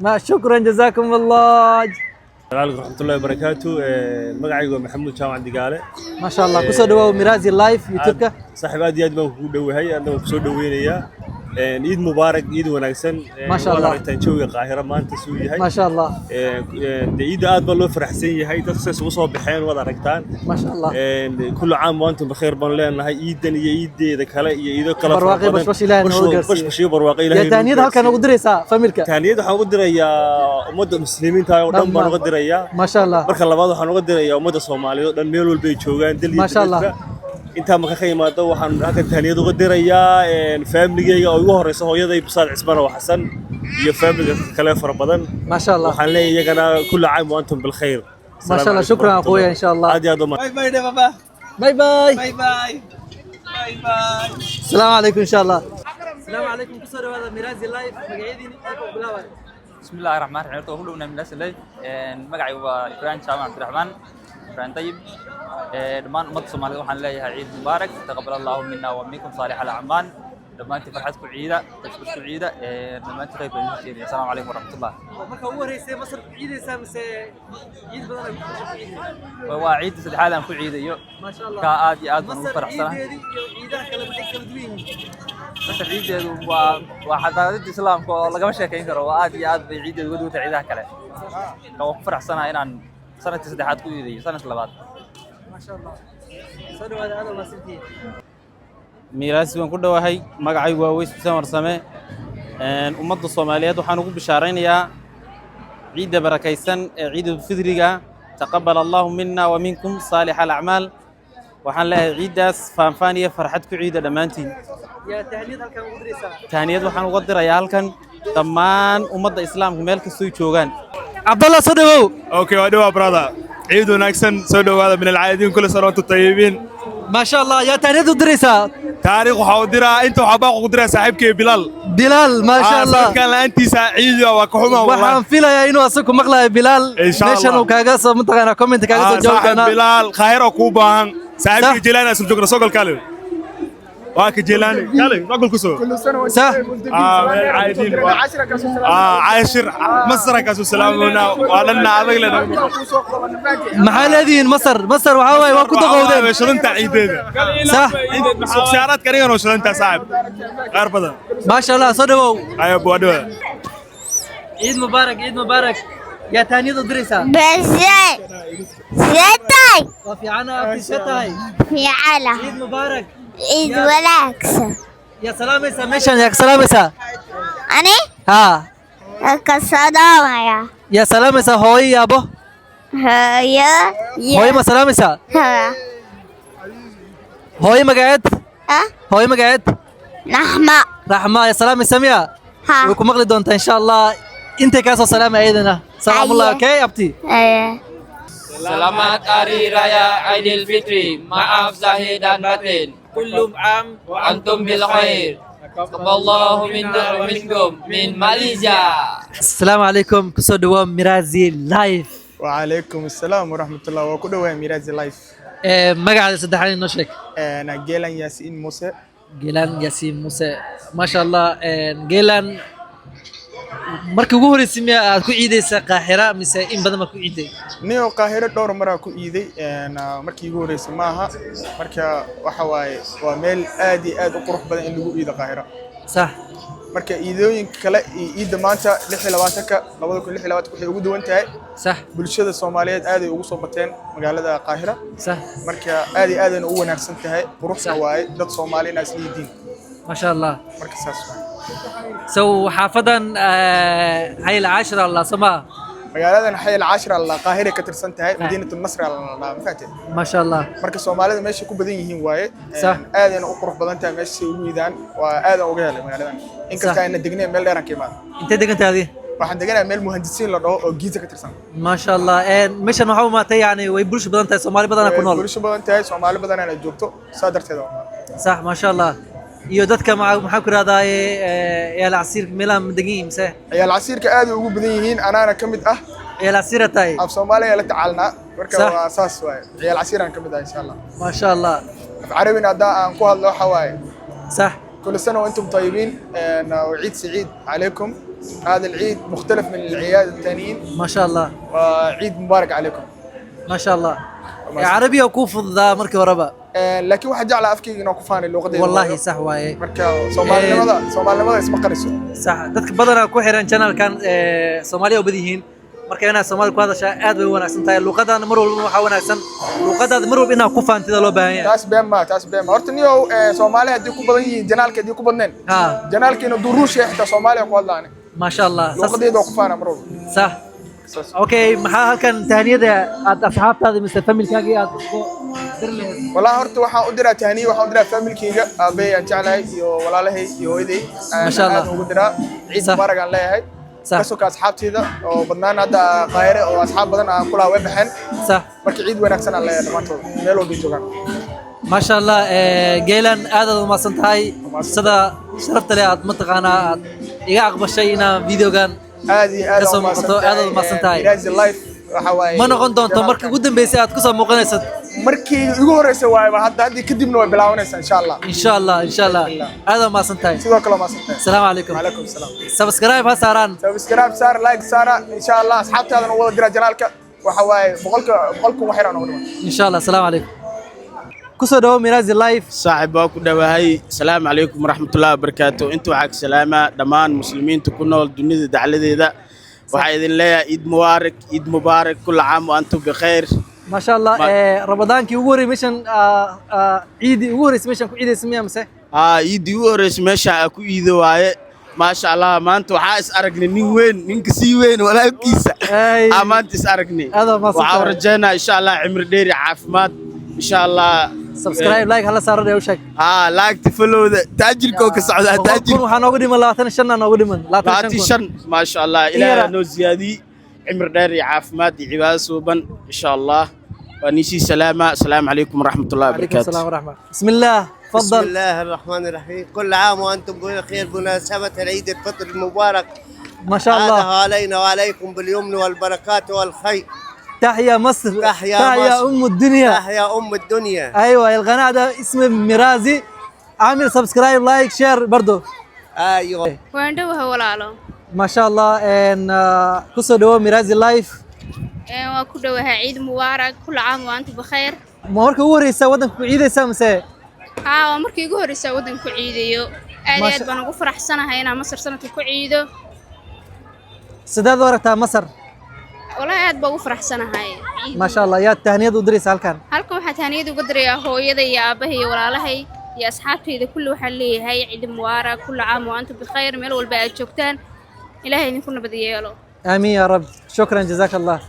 Ma shukran, jazaakum Allah. Alaikum raxmatullahi wabarakaatu. Magacaygu waa Maxamuud Jaamac Digaale. Maasha Allah, kusoo dhawaaw Mirazi Live YouTube-ka. Saaxiib, aad iyo aad baan kugu dhowahay, aadna waan kusoo dhoweynayaa. Ciid mubaarak, ciid wanaagsan. Maasha Waad Allah. aragtaan jawiga Qaahira maanta suu yahay. Maasha Allah. Dee ciidda aad baa loo faraxsan yahay, dadku say isugu soo baxeen waad aragtaan. Maasha Allah. Kullu caam wa antum bikhair baan leenahay, ciidan iyo ciideeda kale iyo ciido kale fara Barwaaqo, badan. Bashbash Ilaahay noogu gaarsiiyo. Bashbash iyo barwaaqo Ilaahay Yaa nagu tahniyada halkan gaarsiiyo. ugu diraysaa familka? Tahniyad waxaan ugu dirayaa ummadda muslimiinta oo dhan baan Dhammaan. uga dirayaa. Maasha Allah. Marka labaad waxaan uga dirayaa ummadda Soomaaliyeed oo dhan meel walba ay joogaan, dal iyo Maasha Allah. dibadba. Intaa marka ka yimaado, waxaan halkan tahniyad uga dirayaa familigeyga oo ugu horeysa hooyaday Busaad Cismaan oo Xasan iyo familiga kale fara badan. Maasha Allah. Waxaan leeyahay iyagana kullu caam wa antum bilkhayr. Maasha Allah, shukran akhuya, insha Allah. Aad iyo aad u Bye bye, baba. Bye bye. Bye bye. Bye bye. Asalaamu calaykum, insha Allah. Asalaamu calaykum, kusoo dhawaada Mirazi Live. Magacyadiini halka u bilaabaya. بسم الله الرحمن الرحيم. Horta waan ku dhownahay Mirazi Live. Magacaygu waa Ibrahim Jaamac Cabdiraxmaan Ibrahim Tayib. Dhammaan ummadda Soomaaliyeed waxaan leeyahay ciid mubaarak, taqabbal Allahu minna wa minkum saalix al-acmaal. Dhammaantiin farxad ku ciida, bashbash ku ciida. Dhammaantiin khayr baan idin jeedinaya. Asalaamu calaykum waraxmatullah. Marka ugu horeysay Masar ku ciidaysaa mise ciid badan ay ku ciidaysaa? Waa ciidda saddexaad aan ku ciidayo. Maasha Allah. Ka aad iyo aad baan ugu Masar faraxsanahay. Ciideedii iyo ciidaha kale maxay kala duwan yihiin? Masar ciideedu waa xadaaradda Islaamka oo lagama sheekayn karo. Waa aad iyo aad bay ciideedu uga duwan tahay ciidaha kale. Ka waan ku faraxsanahay inaan sanadkii saddexaad ku ciidayo, sanadkii labaad. Maasha Allah, soo dhawaada, aad mahadsantihiin. Miiraasi waan ku dhowahay. Magacaygu waa Weys Xuseen Warsame. Ummadda Soomaaliyeed waxaan ugu bishaaraynayaa ciidda barakaysan ee ciidulfidriga. Taqabbal Allahu minna wa minkum saalix alacmaal. Waxaan leeyahay ciiddaas faanfaan iyo farxad ku ciida dhammaantiin. Yaa tahniyad halkan ugu diraysaa? Tahniyad waxaan uga dirayaa halkan dhammaan ummadda Islaamka meel kastoy joogaan. Cabdallah, soo dhawow. Okay, waa dhawaa brother. Ciid wanaagsan, soo dhowaada, min alcaa'idiin, kullu sana wa antum tayibiin. Maasha Allah, yaa tahniyad u diraysaa? Taariikh waxaa u diraa, inta waxaa baaq ugu diraa saaxiibkay Bilaal. Bilaal, maasha Allah. Sanadkan la'aantiisa ciid waa ka xumaa. Waxaan filayaa inuu asagu maqlayo Bilaal. Insha Allah. Meeshan uu kaaga soo mataqaanaa comment kaaga soo jawaabi Saaxiib doonaa. Bilaal khayr oo kuu baahan. Saaxiibkay Sax. Jilaani asal joogna, soo gal kaale. Waa ka Jilaani. Kaale, soo gal ku soo. Sax. Min alcaa'idiin. Caashir Masar kaasu salaamuna waa dhanna adag lena. Maxaa leedihiin Masar? Masar waxaa waaye waa ku daqowdeen. Shilanta ciideeda. Sax. Suuqsiyaaraadka anigan oo shilanta saaxiib. Qaar badan. Maasha Allah, soo dhawow. Ayo, waa dhawaa. Ciid mubaarak, ciid mubaarak. Yaa tahniyad u diraysaa? Besey. Setay. Waa fiicana, abti, tahay? Fiicana. Ciid mubaarak. Ciid wanaagsan. Yaa salaamaysaa meeshan? Yaa ka salaamaysaa? Ani? Haa. Ka salaamaya. Yaa salaamaysaa, hooyo iyo abo? Hooyo. Hooyo ma salaamaysaa? Ha. Hooyo magaceed? Ah? Hooyo magaceed? Naxma. Raxma yaa salaamaysaa miya? Ha. Way ku maqli doontaa insha Allah, intay kaa soo salaamay ayadana salaamullah. Aye. Okay, abti. Aye. Selamat Hari Raya Aidilfitri. Maaf zahir dan batin. Kullu am wa antum bil khair. Taqabbalallahu minna wa minkum min Malaysia. Asalaamu calaykum, kusoo dhawaa Mirazi Live. وعليكم السلام ورحمة الله، waa ku dhowahay Mirazi Live. Ee, magacaada saddexaad inoo sheeg. أنا Geelan Yaasiin Muse. Geelan Yaasiin Muse, maasha Allah. Geelan, markii ugu horeysay miya aad ku ciideysa Qaahira mise in badan baa ku ciiday? Niyo, Qaahiro dhowr maraa ku iiday. Markii igu horeysay maaha. Marka waxa waaye waa meel aad iyo aad u qurux badan in lagu iido Qaahiro. Marka iidooyinka kale iyo iidda maanta 26-ka 2026 waxay ugu duwan tahay bulshada Soomaaliyeed aad ay ugu soo bateen magaalada Qaahira. Marka aad iyo aad ayna u wanaagsan tahay, quruxna waaye dad Soomaali inaa isla yihiin. Maasha Allah. Marka saas waaye. So xaafadan Xay Alcaashir allah soo maa? Magaaladan Xay Alcaashir alla Qaahira ka tirsan tahay, Madiinatu Nasr alla la dhahaa, ma fahamtay? Maasha Allah. Marka Soomaalida meesha ku badan yihiin waaye. Aadayna u qurux badan tahay meesha si ugu iidaan. Waa aadaan uga helay magaaladan, inkasta ayna degnayn, meel dheeraan ka imaada. Intee degan tahay adiga? Waxaan deganahay meel Muhandisiin la dhaho oo Giza ka tirsan. Maasha Allah. Meeshan waxaa u maatay yani way bulsho badan tahay, Soomaali badanaa ku Way nool. Bulsho badan tahay, Soomaali badanana joogto, saa darteed waa imaada. Sax, maasha Allah. Iyo dadka maxaa ku rahdaa ciyaal casiirka meelaha ma degan yihiin mise? Ciyaal casiirka aad ay ugu badan yihiin, anaana ka mid ah. Ciyaal casiira tahay? Af Soomaaliya la tacaalnaa marka. Waa saas waaye, ciyaal casiiraan ka mid ah insha Allah. Maasha Allah. Af Carabina haddaa aan ku hadlo waxa waaye كل سنة وأنتم طيبين وعيد سعيد عليكم. هذا العيد مختلف من العياد الثانيين. ما شاء الله. وعيد مبارك عليكم. ما شاء الله. Carabiga kuu fududaa markii horeba. Laakiin waxaa jeclaa afkayga inaan ku faanay luqadayda. Wallahi sax waaye. Marka Soomaalinimada isma qariso. Sax, dadka badanaa ku xiran channelkan Soomaaliya u badan yihiin. Marka inaad Soomaali ku hadashaa aad bay u wanaagsan tahay. Luqadaana mar walba waxaa wanaagsan luqadaada mar walba inaad ku faantida loo baahan yahay. Taas been ma, taas been ma. Horta niyow, Soomaali haddii ku badan yihiin channelka, haddii ku badneen channelkiina duruush xitaa Soomaaliya ku hadlaane. Ma sha Allah. Luqadayda waa ku faana mar walba. Sax, okay. Maxaa halkan tahniyada aad asxaabtaada mise familkaagii aad ugu diri lahayd? Wallahi horta waxaan u diraa tahniye, waxaan u diraa familkayga, aabbahay aan jeclahay iyo walaalahay iyo hooyaday. Masha Allah. Aad ugu diraa ciid mubaarak aan leeyahay. Ka soka asxaabtayda oo badnaan hadda Qaahire oo asxaab badan aan kulaha way baxeen. Marka ciid wanaagsan aan leeyahay dhammaantood meel walbay joogaan. Maasha Allah. Geelan, aad aad umahadsan tahay sida sharafta leh aad mataqaanaa aad iga aqbashay inaan videogan aad iyo aad kasoo muuqato. Aad aad umahadsan tahay. Mirazi Life waxa waaye. Ma noqon doonto markii ugu dambeysay aad kusoo muuqanayso. Markii igu horreysay waaye, hadda haddii kadibna way bilaabanaysaa insha Allah. Insha Allah, insha Allah. Aad aad umahadsan tahay. Sidoo kale umahadsan tahay. Asalaamu calaykum. Calaykum salaam. Subscribe ha saaraan. Subscribe saar, like saara, insha Allah. Asxaabtaadana wada dira channelka. Waxa waaye boqolka 100,000 wax yar aan ugu dhiman. Insha Allah. Asalaamu calaykum. Kusoo dhawo Mirazi Life. Saaxib, waa ku dhowahay. Asalaamu calaykum waraxmatullaahi wabarakaatu. Inta waxaa ka salaamaa dhammaan muslimiinta ku nool dunida dacladeeda. Waxaa idin leeyahay ciid mubaarak, ciid mubaarak, kulla caam wa antum bikhayr. Maasha Allah. Ramadaankii ugu horreeyay meeshan, ciidii ugu horreysay meeshan ku ciidaysa miyaa mise? Haa, ciiddii ugu horreysay meesha aa ku iido waaye. Maasha Allah, maanta waxaa is aragnay nin weyn, ninka sii weyn walaalkiisa aa maanta is aragnay. Aad waa mahadsan Waxaa tahay. rajaynaa insha Allah cimri dheer iyo caafimaad insha Allah. Subscribe, like hala saaro dheh, u sheeg. Haa, like, followda taajirka oo ka socdaa. 100,000 Taajir waxaa noogu dhiman, 25 aa noogu dhiman. 25, maasha Allah. Ilaahay noo ziyaadiyey cimri dheer iyo caafimaad iyo cibaado suuban insha Allah. Waa niisii salaama. Asalaamu calaykum waraxmatullahi عليكم wabarakaatu. السلام ورحمة. بسم الله، تفضل. بسم الله الرحمن الرحيم. كل عام وأنتم بخير بمناسبة العيد الفطر المبارك. ما شاء الله. عادها علينا وعليكم باليمن والبركات والخير. تحيا مصر. تحيا تحيا مصر. أم الدنيا. تحيا أم الدنيا. أيوة، القناة ده اسمه ميرازي، عامل subscribe، like، share برضو. أيوة. Waan dhowahay walaalo. ما شاء الله. إن kusoo dhawo Mirazi Life. Waa ku dhowahay. Ciid mubaarak, كل عام وأنتم بخير. Ma marka ugu horeysa waddanka ku ciidaysa mise? Haa, waa markii ugu horreysay waddanka ku ciidayo. Aad iyo aad baan ugu faraxsanahay inaan Masar sanadka ku ciido. Sideed u aragtaa Masar? Walahi aad baan ugu faraxsanahay. Ciid. ما شاء الله. Yaa tahniyad u diraysa halkan? Halkan waxaa tahniyad uga dirayaa hooyada iyo aabbahay iyo walaalahay iyo asxaabtayda kulli. Waxaan leeyahay ciid mubaarak, كل عام وأنتم بخير. Meel walba aad joogtaan, Ilaahay idinku nabad yeelo. آمين يا رب. شكرا، جزاك الله.